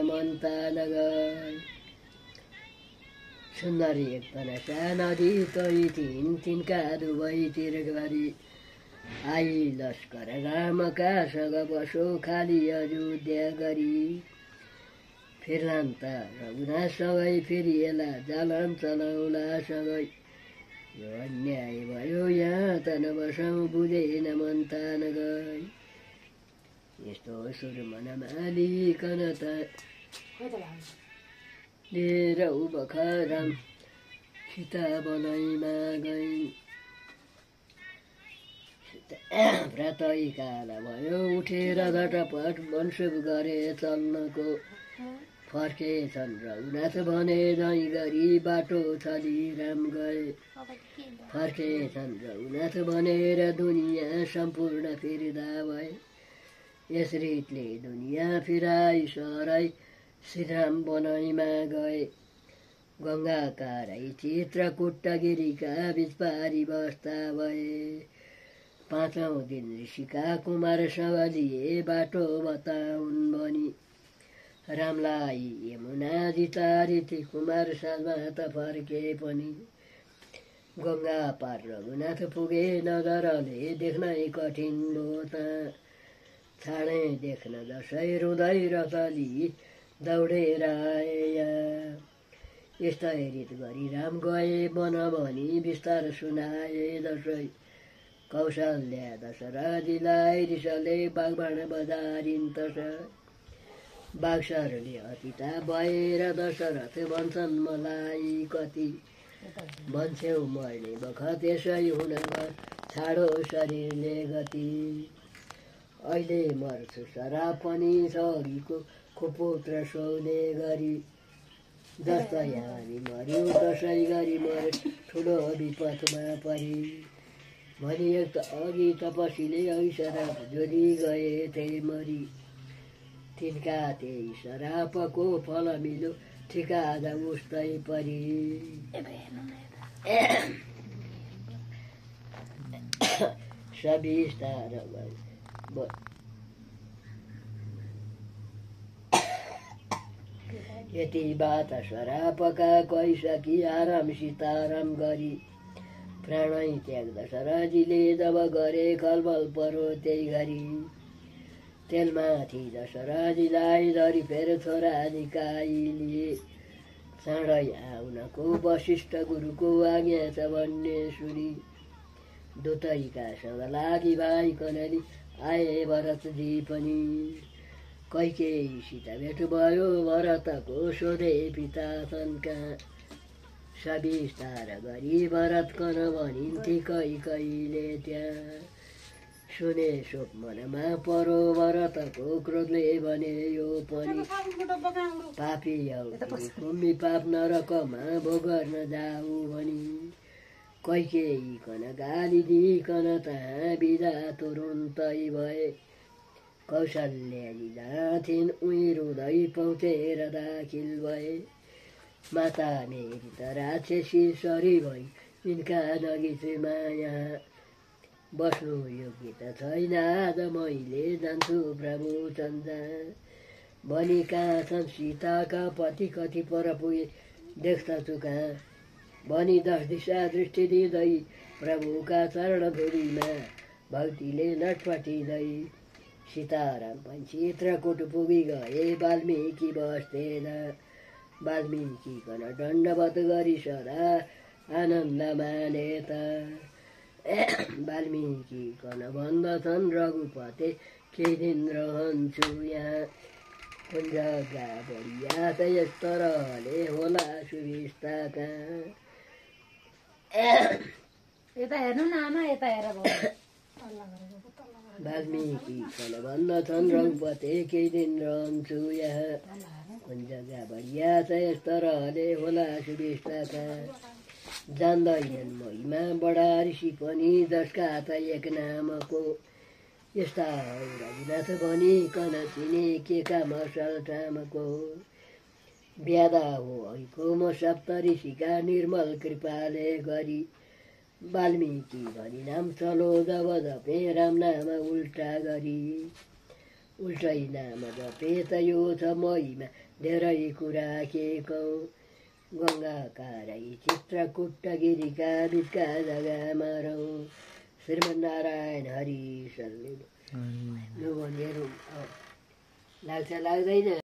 मन तानगई सुन्दरी एकजना सानदी तै तिनका दुवैतिर गरी आई लस्कर रामका सँग बसो खाली अयोध्या गरी फिर्लान् त रघुनाथसँगै फेरि एला जालान चलाउला सँगै यो अन्याय भयो यहाँ त नबसौँ बुझेन मन तान गई यस्तो सुर मनमा लिकन त लिएर उबखराम सीता बनाइमा गई प्रातःकाल भयो उठेर झटपट मनसुब गरे चल्नको फर्केछन् रघुनाथ भने जै गरी बाटो चली राम गए फर्केछन् रघुनाथ भनेर दुनियाँ सम्पूर्ण फिर्दा भए यस रीतले दुनियाँ फिराई सराई श्रीराम बनाइमा गए गङ्गाका राई चित्रकूटगिरीका बिच पारी बस्दा भए पाँचौं दिन ऋषिका कुमारसँग लिए बाटो बताउन् भनी रामलाई यमुनाजी तारिथी कुमार साँझमा त फर्के पनि गङ्गा पार रघुनाथ पुगे नजरले देख्नै कठिन भयो त छाडे देख्न दसैँ रुँदै रतली दौडेर आए यस्तै रीत गरी राम गए वन भनी बिस्तार सुनाए दसैँ कौशल्या दशरथजीलाई रिसले बागबाण बजारिन् तस बागसरले अतिता भएर दशरथ भन्छन् मलाई कति भन्छेउ मर्ने बखत यसै हुन छाडो शरीरले गति अहिले मर्छु शराब पनि छोरीको कुपुत्र सोले गरी जस्तै हामी मर्यौँ त्यसै गरी मरे ठुलो विपदमा परी भनी एक त अघि तपसीले शराब जोडी गए त्यही मरी तिनका त्यही शराबको फल मिल्यो ठिका आज उस्तै परी सविस्तार यति बात शराबका गइसकी आरामसित आराम गरी प्राणै त्याग दशरथजीले जब गरे खलबल परो त्यही गरी तेलमाथि दशरथजीलाई धरी फेर छोरा निकाई लिए चाँडै आउनको वशिष्ठ गुरुको आज्ञा छ भन्ने सुनि दुतैकासँग लागि भाइकनली आए भरतजी पनि कैकेयीसित भेट भयो भरतको सोधे पिता छन् कहाँ सविस्तार गरी भरत कन भनिन्थे कैकेयीले त्यहाँ सुने शोक मनमा परो भरतको क्रोधले भने यो पनि पापी कुम्मी पाप नरकमा भोग गर्न जाऊ भनी कैकेयी कन गाली दिइकन तहाँ बिदा तुरुन्तै भए कौशल्याजी जहाँ थिइन् उही रुँदै पहुँचेर दाखिल भए माता मेरी त राक्षसी सरी भई यिनका नगिछु माया बस्नु योग्य त छैन आज मैले जान्छु प्रभु चन्दा भनी कहाँ छन् सीताका पति कति पर पुगे देख्दछु कहाँ भनी 10 दिशा दृष्टि दिँदै प्रभुका चरण धुरीमा भक्तिले नटपटिँदै सीताराम पनि चित्रकूट पुगी गए वाल्मीकि बस्दैन वाल्मीकि कन दण्डवत गरी सदा आनन्द माने त वाल्मीकि कन भन्दछन् रघुपते केही दिन रहन्छु यहाँ कुन जग्गा बढिया त यस तरहले होला सुविस्ता कहाँ यता हेर्नु न आमा यता हेर वाल्मीकि कन भन्दछन् रघुपते केही दिन रहन्छु यहाँ कुन जग्गा बढिया छ यस तरहले होला सुविस्ता कहाँ जान्दैनन् महिमा बडा ऋषि पनि जसका त एक नामको यस्ता रघुनाथ भनिकन चिने के का मसल ठामको ब्यादा हो ऐको म सप्त ऋषिका निर्मल कृपाले गरी वाल्मीकि भनी नाम चलो जब जपे राम नाम उल्टा गरी उल्टै नाम जपे त यो छ महिमा धेरै कुरा के कहूँ गङ्गा कारै चित्रकूट गिरीका बिचका जग्गामा रहौँ श्रीमन्नारायण हरि सर्ले लु भन्नेहरू लाग्छ लाग्दैन